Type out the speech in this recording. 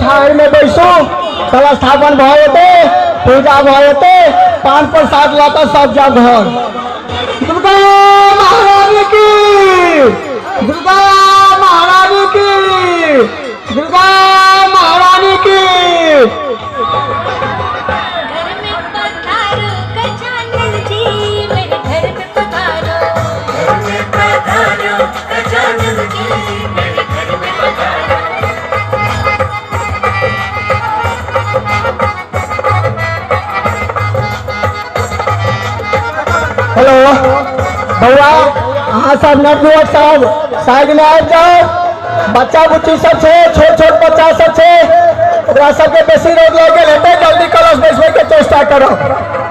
ठाढ़िमे बैसू, कलश स्थापन भऽ जेतै, पूजा भऽ जेतै, पान प्रसाद लऽ कऽ सब जाउ घर। दुर्गा महारानी की, दुर्गा महारानी की, दुर्गा महारानी की। घर में पधारो गजानन जी, मेरे घर में पधारो। घर में पधारो गजानन जी, मेरे घर में पधारो। हेलो बौआ, अहाँ सब नवयुवक सब साइड में आबि जाउ। बच्चा बुच्ची सब छै, छोट छोट बच्चा सब छै, ओकरा सबके बेसी रौद लागि गेल हेतै, जल्दी कलश बैसबै के चेष्टा करब।